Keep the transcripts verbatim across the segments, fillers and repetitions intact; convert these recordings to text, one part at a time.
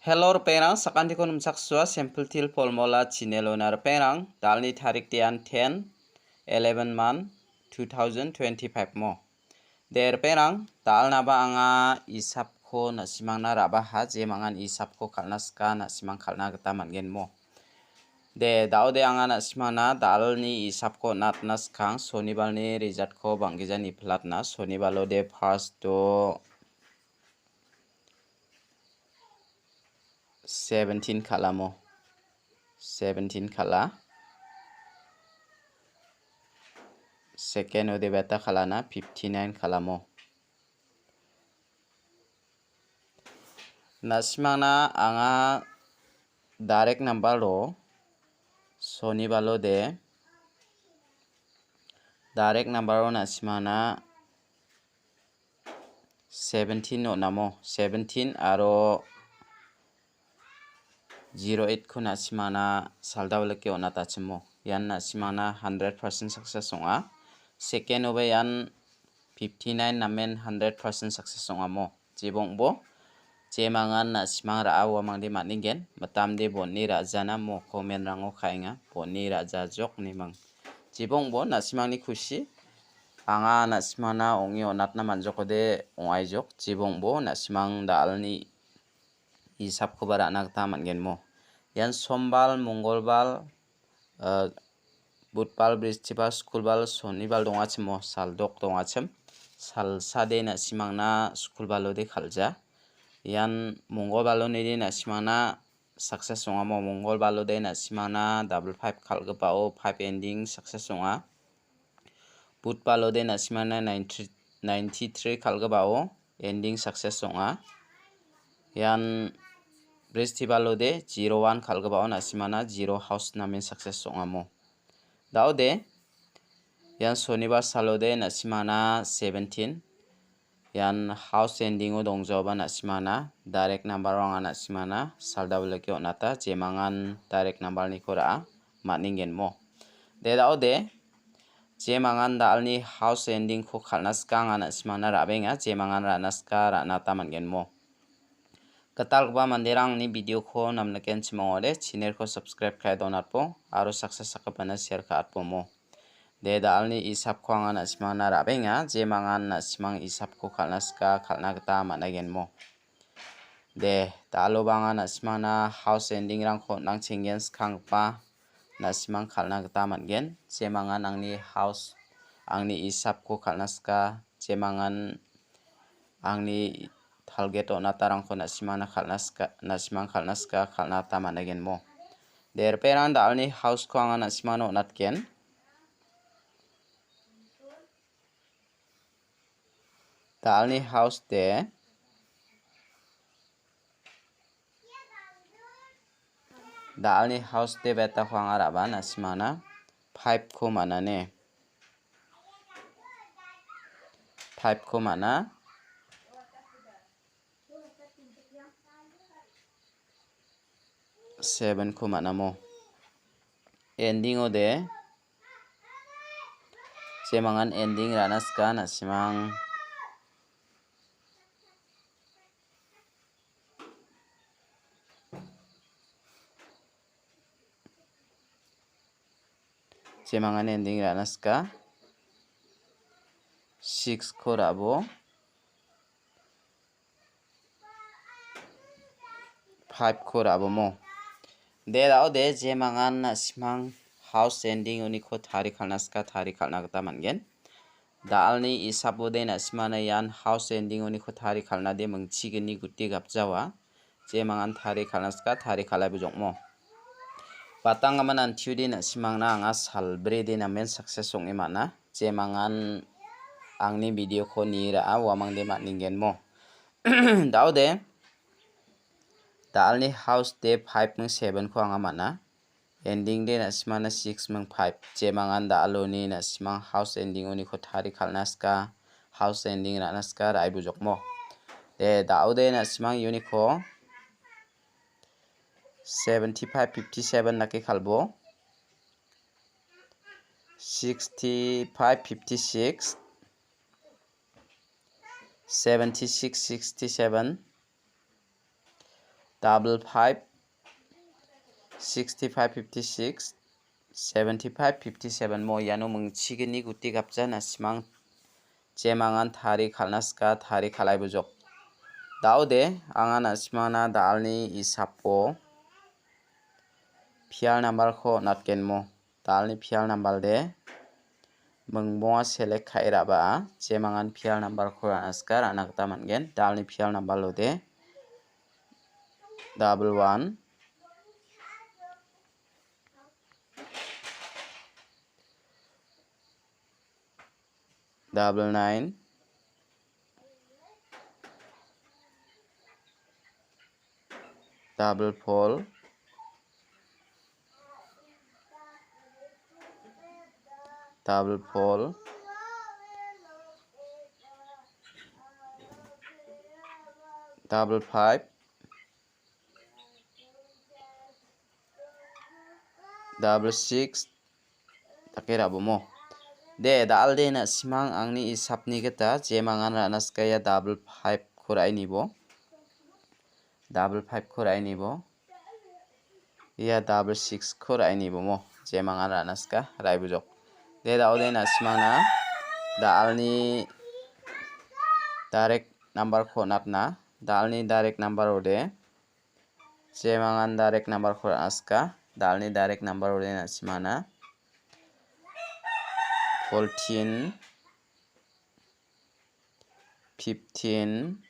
Hello, ripengrang, sakantiko nimchaksoa, Simple Teer Formula channel-ona ripengrang, dalni tarik de an ten, eleven month, two thousand twenty-five mo. De, ripengrang, dalnaba anga isapko na·simangna ra·baha, jemangan isapko kal·na sika, na·simang kal·na gita man·gen mo. De, da·ode anga na·simangna dalni isapko natna skang, sonibalni result-ko bang·gija niplatna, sonibalo de first-o seventeen kal·amo. Seventeen kal·a. Second-o de beta kal·ana, fifty-nine kal·amo. Na·simangna anga direct number-o sonibalo de direct number-o na·simangna seventeen on·amo, seventeen aro zero eight-ko na·simangna saldao like on·atachimo. Ian na·simangna hundred percent success ong·a. Second-oba ian fifty-nine namen hundred percent success ong·amo. Jibongbo, jemangan na·simang ra·a uamangde man·ningen, mitamde bon·e ra·jana mo comment-rango ka·enga, bon·e ra·jajok nemang. Jibongbo, na·simangni kusi, anga na·simangna ong·e on·atna man·jokode ong·aijok, jibongbo, na·simang dalni isapkoba ra·na gita man·gen mo. Ian sombal, mongolbal, eh, budbal, bristibal, skulbal, sonibal dongachim mo, saldok dongachim. Salsade na·simangna skulbalode kal·ja. Ian mongolbalonide na·simangna success ong·amo, mongolbalode na·simangna double five kal·gipao five ending success ong·a. Budbalode na·simangna ninety, ninety-three kal·gipao ending success ong·a. Ian bristibalode zero one kal·gipao na·simangna zero house namen success ong·amo. Da·ode, ian sonibar salode na·simangna seventeen. Ian house ending-o dongjaoba na·simangna, direct number-o anga na·simangna saldao like on·ata, jemangan direct number-niko ra·a, man·ningen mo. De da·ode, jemangan dalni house ending-ko kal·na sika anga na·simangna ra·benga, jemangan ra·na sika ra·nata man·gen mo. Gitalgipa manderangni video-ko namnikenchim ong·ode, channel-ko subscribe ka·e donatbo, aro saksa sakgipana share ka·atbo mo. De, dalni isapko anga na·simangna ra·benga, jemangan na·simang isapko kal·na sika, kal·na gita man·aigen mo. De, daloba anga na·simangna house ending-rangko on·angchenggen skanggipa na·simang kal·na gita man·gen. Jemangan angni house, angni isapko kal·na sika, jemangan angni target on·atarangko na·simangna kal·na sika, na·simang kal·na sika, kal·na gita man·aigen mo. De, ripengrang dalni house-ko anga na·simangna on·atgen. Dalni house de, dalni house de betako anga ra·ba na·simangna five-ko man·a ne. Five-ko man·a. Seven-ko man·amo. Ending-o de. Jemangan ending ra·na sika na·simang. Jemangan ending ra·na sika. Six-ko ra·bo. Five-ko ra·bomo. De, da·ode, jemangan na·simang house ending uniko tari kal·na sika, tari kal·na gita man·gen. Dalni isapode na·simana ian house ending uniko tari kal·nade mingchigni guti gapjawa. Jemangan tari kal·na sika, tari kal·aibo jokmo. Batanggimin antiode na·simangna anga salbrede namen success ong·e man·a. Jemangan angni video-ko ni ra·a, uamangde man·ningen mo. Da·ode, dalni house de five ming seven-ko anga man·a. Ending de na·simana six ming five. Jemangan daloni na·simang house ending uniko tari kal·na sika. House ending ra·na sika ra·e bujokmo. De, da·ode na·simang uniko seventy-five fifty-seven dake kal·bo. Sixty-five fifty-six. Seventy-six sixty-seven. Double five, sixty five, fifty six, seventy five, fifty seven mo iano mingchigni guti gapja na·simang jemangan tari kal·na sika tari kal·ai bujok. Daode anga na·simangna dalni isapo pial nambarko natgenmo. Dalni pial nambar de mingbonga select ka·e ra·baa jemangan pial nambarko ra·na sika ra·na gita man·gen. Dalni pial nambar ode double one, double nine, double four, double four, double five, double six, dake ra·bomo. De, dal·de na·simang angni isapni gita jemangan ra·na sika ia double five ko ra·e nibo. Double five ko ra·e nibo. Ia double six ko ra·e nibo mo. Jemangan ra·na sika ra·e bujok. De, daode na·simangna dalni direct number ko natna. Dalni direct number ode jemangan direct number ko ra·na sika. Dalni direct number ode na·simangna fourteen, fifteen,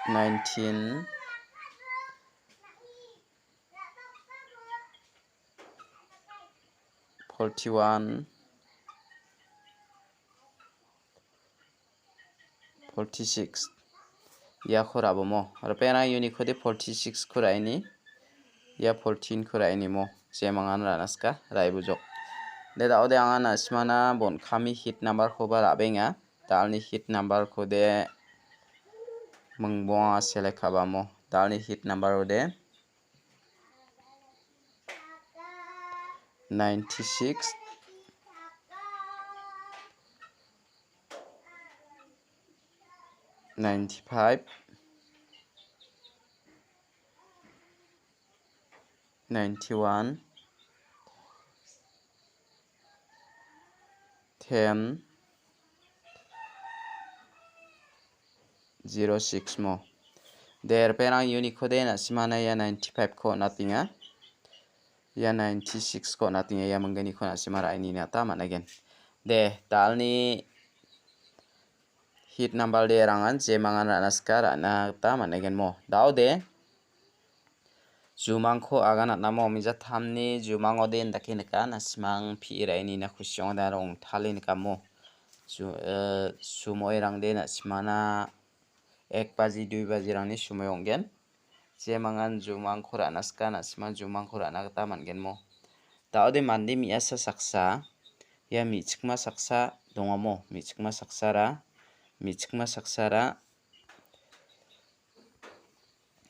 nineteen, forty-one, forty-six. Iako ra·bomo. Aro pera uniko de forty-six ko ra·eni. Ia fourteen ko ra·eni mo. Jemangan ra·na sika ra·e bujok. De, daode anga na·simana bon kami hit number koba ra·benga. Dalni hit number ko de mingbonga select ka·bamo. Dalni hit number ode ninety-six, ninety-five, ninety-one, ten, zero six mo. De, perang uniko de na·simana ia ninety-five ko on·atenga. Ia ninety-six ko on·atenga. Ia mingganiko na·sima ra·e nina gita man·aigen. De, dalni hit number de rangan jemangan ra·na sika ra·na gita man·aigen mo. Daode jumangko aganatnamo mijatamni jumangode indake nika, na·simang pi·e ra·e nina kusi ong·ode aro ongtale nikamo. Ju-, eh, sumoirangde na·simana ek baji, dui bajirangni sumoi ong·gen. Jemangan jumangko ra·na sika, na·simang jumangko ra·na gita man·genmo. Daode mande me·asa saksa, ia me·chikma saksa dongamo. Me·chikma saksara, me·chikma saksara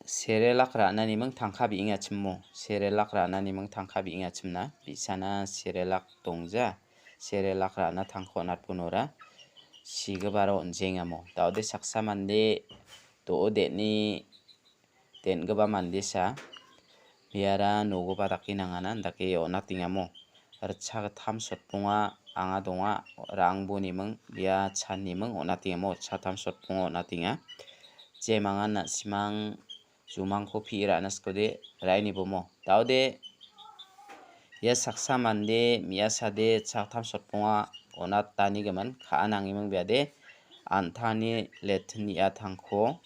serelak ra·naniming tangka bi·engachimo. Serelak ra·naniming tangka bi·engachimna. Bi·sana serelak dongja. Serelak ra·na tangko on·atbo nora. Sigiparo on·jengamo. Daode saksa mande do·o den·e den·gipa mandesa. Biara nogipa dake nangana, dake on·atengamo. Ritchagittam sotbonga anga donga, ra·angboniming, bia chaniming on·atengamo, ritchagittam sotbonga on·atenga. Jemangan na·simang jumangko pi·e ra·na sikode ra·e nibomo. Daode ia saksa mande me·asade ritchagittam sotbonga on·atanigimin ka·a nangiming biade an·tangni letin i·atangko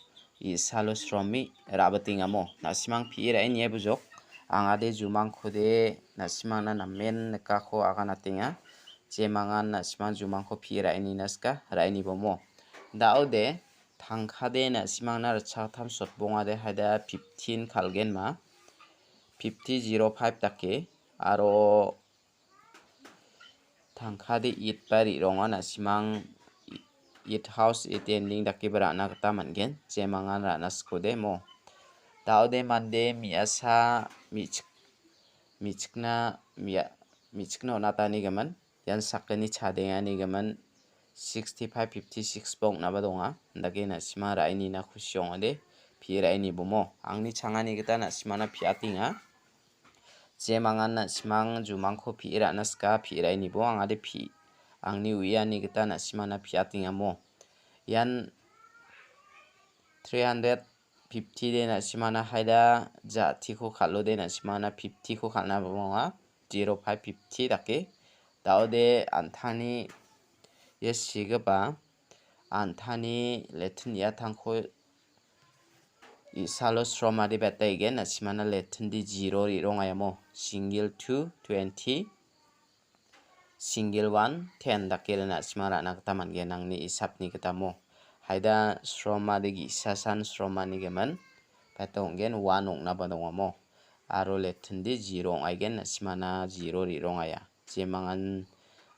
i·salo sromi ra·bitengamo. Na·simang pi·e ra·e nie bujok. Angade jumangkode na·simangna namen nikako aganatenga. Jemangan na·simang jumangko pi·e ra·e nina sika ra·e nibomo. Daode tangkade na·simangna ritchagittam sotbongade haida fifteen kal·genma. Fifty zero five dake aro tangkade eight ba ri·rongo na·simang eight house eight ending dakeba ra·na gita man·gen. Jemangan ra·na sikode mo. Daode mande me·asa me·chik-, me·chikna me·a-, me·chikna on·atanigimin. Ian sakgni chadenganigimin sixty-five fifty-six ba ong·naba donga. Indake na·sima ra·enina kusi ong·ode, pi·e ra·enibomo. Angni changani gita na·simana pi·atenga. Jemangan na·simang jumangko pi·e ra·na sika, pi·e ra·enibo angade pi-, angni uiani gita na·simana pi·atengamo. Ian three hundred fifty de na·simana haida ja·tiko kal·ode na·simana fifty-ko kal·na ba ong·a. Zero five fifty dake. Daode an·tangni ia sigipa an·tangni letin iatangko isalo sromade betaigen na·simana letindi zero ri·rongaiamo. Single two twenty, single one ten dake na·sima ra·na gita man·gen angni isapni gitamo. Haida sromade ge·sasan sromanigimin beta ong·gen one ong·naba dongamo. Aro letindi zero ong·aigen na·simana zero ri·rongaia. Jemangan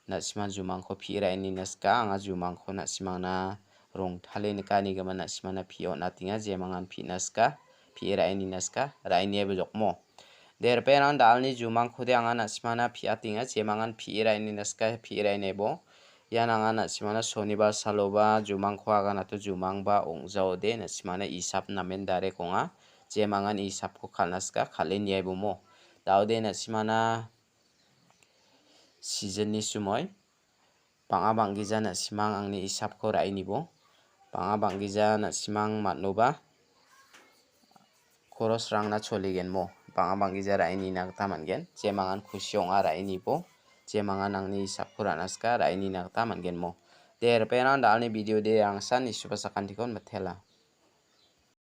na·sima jumangko pi·e ra·enina sika, anga jumangko na·simangna rongtale nikanigimin na·simana pi·e on·atenga, jemangan pi·na sika, pi·e ra·enina sika, ra·eniabe jokmo. De, ripengrang da·alni jumangkode anga na·simana pi·atenga, jemangan pi·e ra·enina sika, pi·e ra·eniabe. Ian anga na·simana sonibar saloba jumangko aganato jumangba ong·jaode na·simana isap namen darek ong·a, jemangan isapko kal·na sika, kal·e niaibomo. Daode na·simana season-ni sumoi. Bang·a bang·gija na·simang angni isapko ra·enibo. Bang·a bang·gija na·simang man·oba korosrangna choligenmo. Bang·a bang·gija ra·enina gita man·gen. Jemangan kusi ong·a ra·enibo. Jemangan angni isapko ra·na sika ra·enina gita man·genmo. De, ripengrang da·alni video de angsan isuba sakantikon mitela.